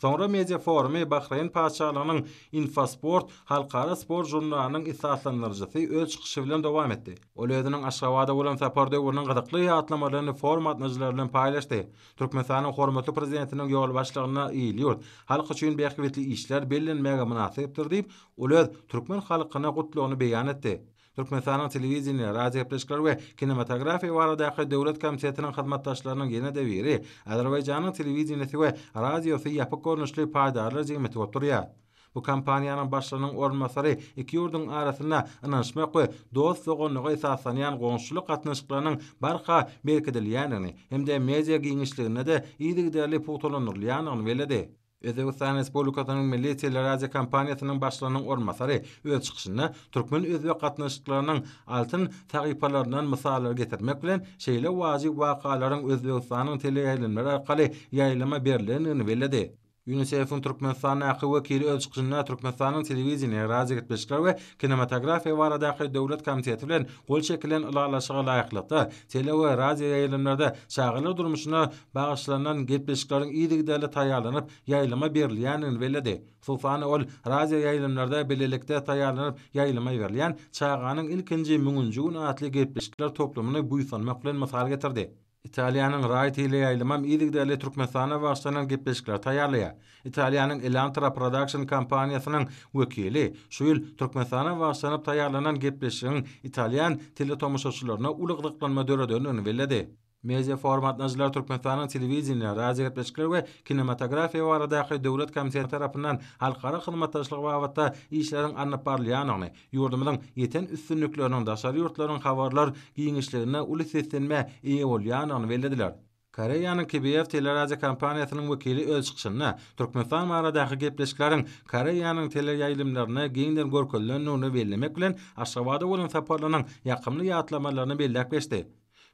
Soňra media forumy Bahreýn Patyşalygynyň Infosport halkara sport žurnalynyň esaslandyryjysy öz çykyşy bilen dowam etdi. Ol özüniň Aşgabada bolan sapar döwrüniň gyzykly ýatlamalaryny forum gatnaşyjylary bilen paýlaşdy. Türkmenistanyň hormatly Prezidentiniň ýolbaşçylygynda il-ýurt, halk üçin bähbitli işler bellenmäge mynasypdyr diýip, ol öz türkmen halkyna gutlagyny beýan etdi. Türkmenistanyň Telewideniýe, radiogepleşikler we kinematografiýa baradaky döwlet komitetiniň hyzmatdaşlarynyň ýene-de biri Azerbaýjanyň telewideniýesi we radiosy ýapyk görnüşli paýdarlar jemgyýeti bolup durýar. Bu kompaniýanyň başlygynyň orunbasary iki ýurduň arasynda ynanyşmak we dost-doganlyga esaslanýan goňşuçylyk gatnaşyklarynyň barha berkidilýändigini hem-de media giňişliginde-de yzygiderli pugtalandyrylýandygyny belledi. Özbegistan Respublikasynyň Milli teleradiokompaniýasynyň başlygynyň orunbasary öz çykyşynda türkmen-özbek gatnaşyklarynyň altyn sahypalaryndan mysallar getirmek bilen, şeýle wajyp wakalaryň Özbegistanyň teleýaýlymlary arkaly ýaýlyma berlendigini belledi. Ýunisef-iň Türkmenistandaky wekili öz çykyşynda Türkmenistanyň Telewideniýe, radiogepleşikler we kinematografiýa baradaky döwlet komiteti bilen gol çekilen ylalaşyga laýyklykda, tele we radioýaýlymlarda çagalar durmuşyna bagyşlanylan gepleşikleriň yzygiderli taýýarlanyp, ýaýlyma berilýändigini belledi. Hususan-da, ol radioýaýlymlarda bilelikde taýýarlanyp, ýaýlyma berilýän Çaganyň ilkinji müňünji güni atly gepleşikler toplumyny buýsanmak bilen mysal getirdi. Italiýanyň Rai teleýaýlymam yzygiderli Türkmenistana bagyşlanan gepleşikleri taýýarlaýar. Italiýanyň Elantra Production kompaniýasynyň wekili şu ýyl Türkmenistana bagyşlanyp taýýarlanan gepleşigiň italýan teletomaşaçylarynda uly gyzyklanma döredendigini belledi. Media forum gatnaşyjylary Türkmenistanyň Telewideniýe, radiogepleşikler we kinematografiýa baradaky döwlet komiteti tarapyndan halkara hyzmatdaşlygy babatda işleriň alnyp barylýandygyny, ýurdumyzyň ýeten üstünlikleriniň daşary ýurtlaryň habarlar giňişliginde uly seslenmä eýe bolýandygyny bellediler. Koreýanyň KBF teleradiokompaniýasynyň wekili öz çykyşynda Türkmenistan baradaky gepleşikleriň Koreýanyň teleýaýlymlarynda giňden görkezilendigini bellemek bilen, Aşgabada bolan saparlarynyň ýakymly ýatlamalaryny belläp geçdi.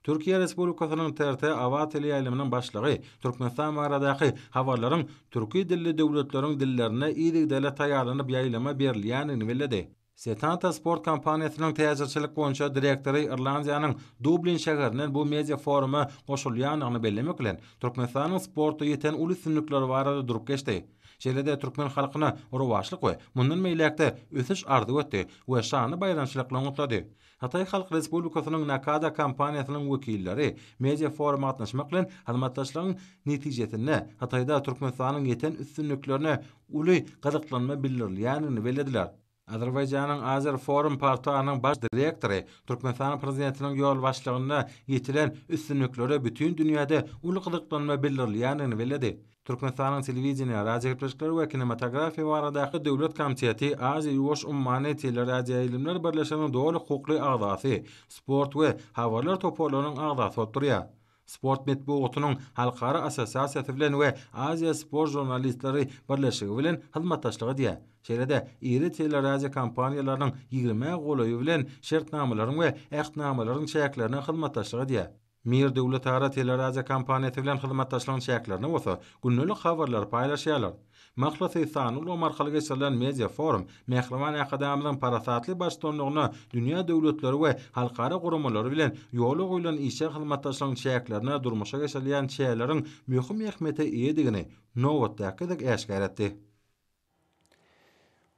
Türkiýe Respublikasynyň TRT Awaz teleýaýlymynyň başlygy Türkmenistan baradaky habarlaryň türki dilli döwletleriň dillerinde yzygiderli taýýarlanyp ýaýlyma berilýändigini belledi. Setanta sport kompaniýasynyň täjirçilik boýunça direktory Irlandiýanyň Dublin şäherinden bu media foruma goşulýandygyny bellemek bilen, Türkmenistanyň sportda ýeten uly üstünlikleri barada durup geçdi. Şeýle-de türkmen halkyna rowaçlyk we mundan beýläk-de ösüş arzuw etdi we şanly baýramçylyk bilen gutlady. Hytaý Halk Respublikasynyň Nakada kompaniýasynyň wekilleri media foruma gatnaşmak bilen hyzmatdaşlygyň netijesinde Hytaýda Türkmenistanyň ýeten üstünliklerine uly gyzyklanma bildirilýändigini bellediler. Azerbaýjanyň Azerforum portalynyň baş direktory Türkmenistanyň Prezidentiniň ýolbaşçylygynda ýetilen üstünliklere bütin dünýäde uly gyzyklanma bildirilýändigini belledi. Türkmenistanyň Telewideniýe, radiogepleşikler we kinematografiýa baradaky döwlet komiteti Aziýa-Ýuwaş ummany teleradioýaýlymlar birleşiginiň doly hukukly agzasy, sport we habarlar toparlarynyň agzasy bolup durýar. Sport metbugatynyň halkara assosiasiýasy bilen we Aziýa sport žurnalistleri birleşigi bilen hyzmatdaşlyk edýär. Şeýle-de, iri teleradiokompaniýalarynyň ýigrimä golaýy bilen şertnamalaryň we ähtnamalaryň çäklerinde hyzmatdaşlyk edýär. Mir döwletara teleradiokompaniýasy bilen hyzmatdaşlygyň çäklerinde bolsa gündelik habarlary paýlaşýarlar. Mahlasy, sanly ulgam arkaly geçirilen media-forum mähriban Arkadagymyzyň parasatly baştutanlygynda dünýä döwletleri we halkara guramalary bilen ýola goýlan işjeň hyzmatdaşlygyň çäklerinde durmuşa geçirilýän çäreleriň möhüm ähmiýete eýedigini nobatdaky gezek äşgär etdi.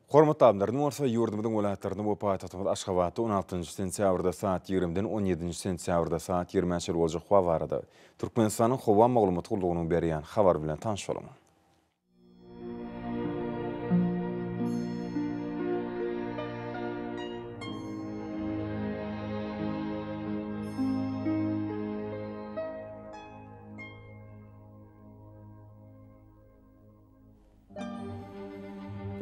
Hormatly alymlar, indi bolsa ýurdumyzyň welaýatlarynda we paýtagtymyz Aşgabatda on altynjy sentýabrda saat ýigrimiden on ýedinji sentýabrda saat ýigrimä çenli boljak howa barada Türkmenistanyň Howa maglumat gullugynyň berýän habary bilen tanyş boluň.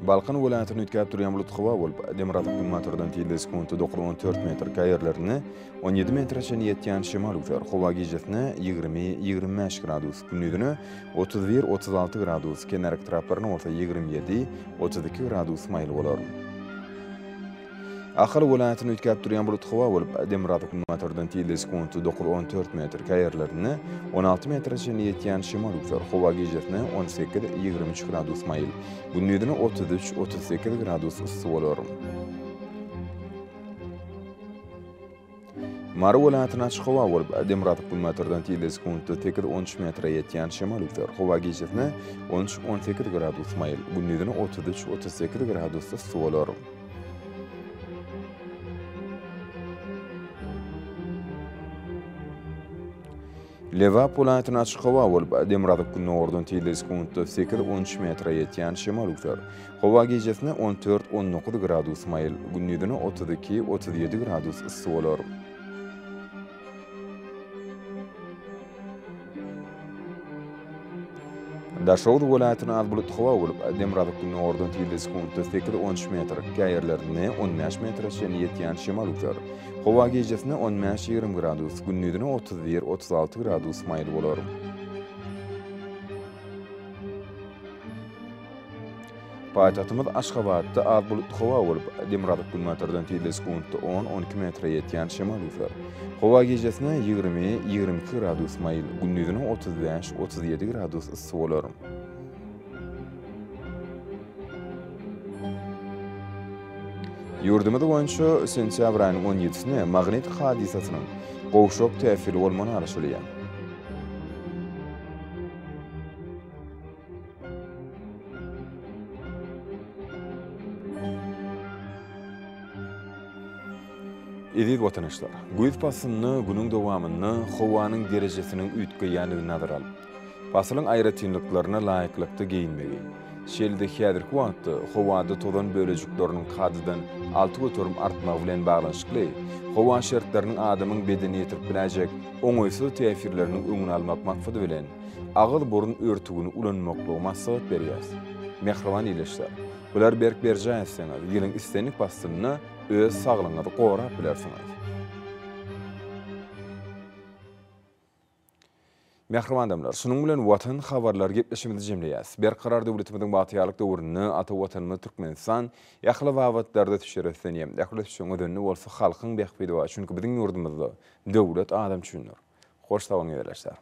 Balkan welaýatynda üýtgäp durýan bulut howa bolup, demirgazyk-günbatardan tizligi sekuntda 9-14 metr, käýerlerinde 17 metre çenli ýetýän şemal öwser. Howa gijesine 20, 25 gradus, gündizine 31, 36 gradus, kenar etraplarynda bolsa 27, 32 gradus maýyl bolar. Ahal welaýatynda üýtgäp durýan bulutly howa bolup, demirgazyk-günbatardan tizligi sekuntda 9-14 metr, käýerlerinde 16 metre çenli ýetýän şemal öwser. Howa gijesine 18, 23 gradus maýyl, gündizine 33, 38 gradus yssy bolar. Mary welaýatynda açyk howa bolup, demirgazyk-günbatardan tizligi sekuntda sekiz-on üç metre ýetýän şemal öwser. Howa gijesine on üç, on sekiz gradus maýyl, gündizine 33, 38 gradus yssy bolar. Lebap welaýatynda açyk howa bolup, demirgazyk-gündogardan tizligi sekuntda sekiz-on üç metre ýetýän şemal öwser. Howa gijesine on dört, on dokuz gradus maýyl, gündizine 32, 37 gradus yssy bolar. Daşoguz welaýatynda az bulutly howa bolup, demirgazyk-gündogardan tizligi sekuntda sekiz, on üç metr, käýerlerinde on bäş metre çenli ýetýän şemal öwser. Howa gijesine on bäş, 20 gradus, gündizine 31, 36 gradus maýyl bolar. Paýtagtymyz Aşgabatda az bulutly howa bolup, demirgazyk-günbatardan tizligi sekuntda on, on iki metre ýetýän şemal öwser. Howa gijesine 20, 22 gradus maýyl, gündizine 35, 37 gradus yssy bolar. Ýurdumyz boýunça sentýabr aýynyň on ýedisine magnit hadysasynyň gowşak täsirli bolmagyna garaşylýar. Eziz watandaşlar, güýz paslynda günüň dowamynda howanyň derejesiniň üýtgeýändigini nazara alyp, pasylyň aýratynlyklaryna laýyklykda geýinmegi, şeýle-de häzirki wagtda howada tozan bölejikleriniň kadadan 6% artmagy bilen baglanyşykly howa şertleriniň adamyň bedenine ýetirip biläýjek oňaýsyz täsirleriniň öňüni almak maksady bilen, agyz-burun örtügini ulanmaklygy maslahat berýäris. Mähriban ildeşler, bulary berk berjaý etseňiz, ýylyň islendik paslynda öz saglygyňyzy gorap bilersiňiz. Mähriban adamlar, şunuň bilen Watan habarlary gepleşigimizi jemleýäs. Berkarar döwletimiziň bagtyýarlyk döwründe ata Watanymyz Türkmenistan ähli babatlarda ösüşlere beslenýär. Ähli ösüşiň özeninde bolsa halkyň bähbidi bar. Çünki biziň ýurdumyzda döwlet adam üçindir. Hoş sag boluň ildeşler.